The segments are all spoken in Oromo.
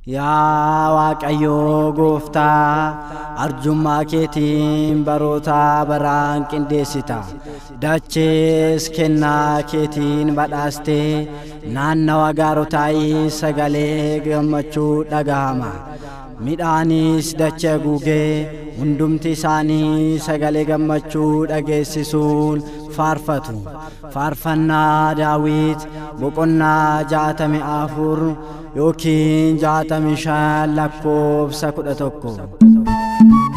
Yaa Waaqayyoo Gooftaa, arjummaa keetiin baroota baraan qindeessita. Dachees kennaa keetiin badhaastee naannawa gaarotaayii sagalee gammachuu dhagahama. Midhaanis dachee haguugee hundumti isaanii sagalee gammachuu dhageessisuun faarfatu. Faarfannaa Daawit boqonnaa 64 yookiin 65 lakkoofsa 11.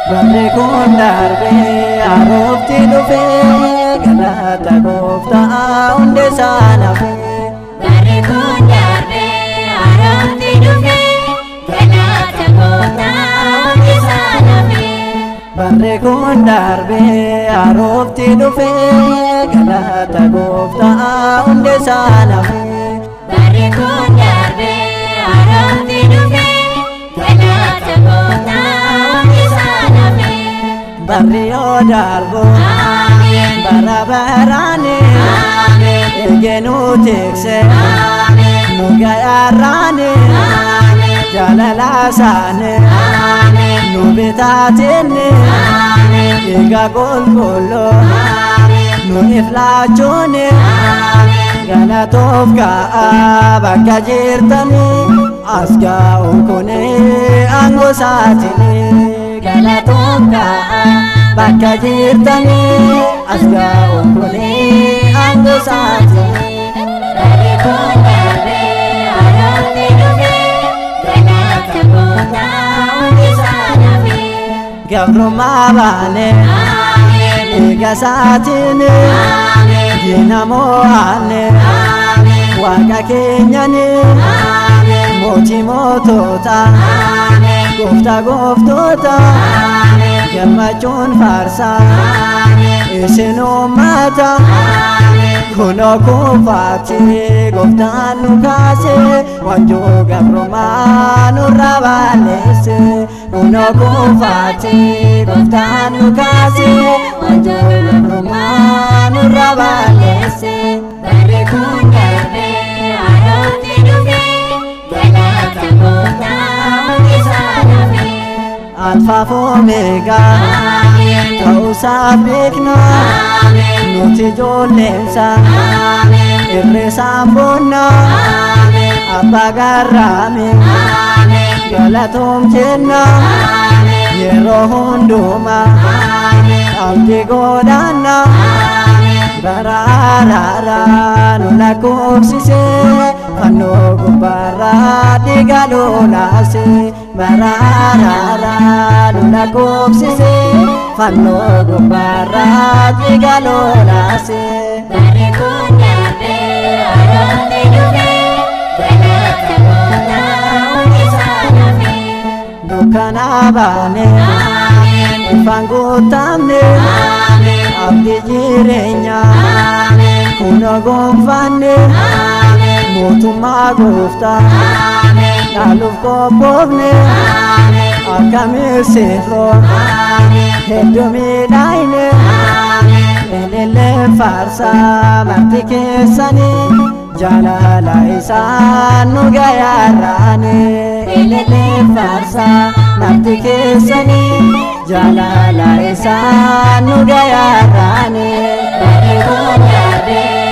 Barri kun darbee haroofti dhufee galata Gooftaa hundi isaa nafee. Barri kun darbee haroofti dhufee galata Gooftaa hundi isaa nafee. Barri kun darbee haroofti dhufee galata Gooftaa hundi isaa nafee. Barri kun darbee haroofti dhufee galata Gooftaa hundi isaa nafee. Barri yoo darbu Ameen. bara baraani Ameen. eegee tikse Ameen. nu gayaarraani Ameen. jaalala isaani Ameen. nu bitaatinni Ameen. dhiiga qulqulluu Ameen. nu iflaachuuni Ameen. galatoof ga'a bakka jirtanii as ga'uun kuni aangoo isaatini galatoof ga'a bakka jirtanii as ga'uun kuni aangoo isaatini. Barri kun darbee haroofti dhufee galata Gooftaa hundi isaa nafee. Gabrummaa baane Ameen. dhiiga isaatiin Ameen. diina mo'anne Ameen. Waaqa keenyani Ameen. mootii mootota Ameen. gooftaa gooftoota Ameen. gammachuun faarsaa Ameen. isin uummata Ameen. kunoo kufaati gooftaan nu kaase wanjoo gabrummaa nurraa balleesse kunoo kufaati gooftaan nu kaase wanjoo gabrummaa nurraa balleesse. Barri kun darbee haroofti dhufee galata Gooftaa hundi isaa nafee. Alfaaf Omeegaa Ameen. ta'uusaa beekna Ameen. nuti ijoolleensa Ameen. irreessaan boonna Ameen. abbaa garraame Ameen. galatoom jenna Ameen. yeroo hundumaa Ameen. abdii godhanna Ameen. bara araaraa nu lakkoofsise fannoo gubbaarraa dhiiga lolaase bara araaraa nu lakkoofsise fannoo gubbaarraa dhiiga lolaase. Barri kun darbee haroofti dhufee galata Gooftaa hundi isaa nafee. Dukkana baane Ameen. ifaan guutamne Ameen. abdii jireenyaa Ameen. kunoo gonfanne Ameen. mootummaa gooftaa Ameen. dhaaluuf qophoofne Ameen. akkamiin sirroo Ameen. hedduu miidhaayne Ameen. elelleen faarsaa marti keessanii jaalala isaan nu gayaarraane elelleen faarsaa marti keessanii jaalala isaan nu gayaarraane. Barri kun darbee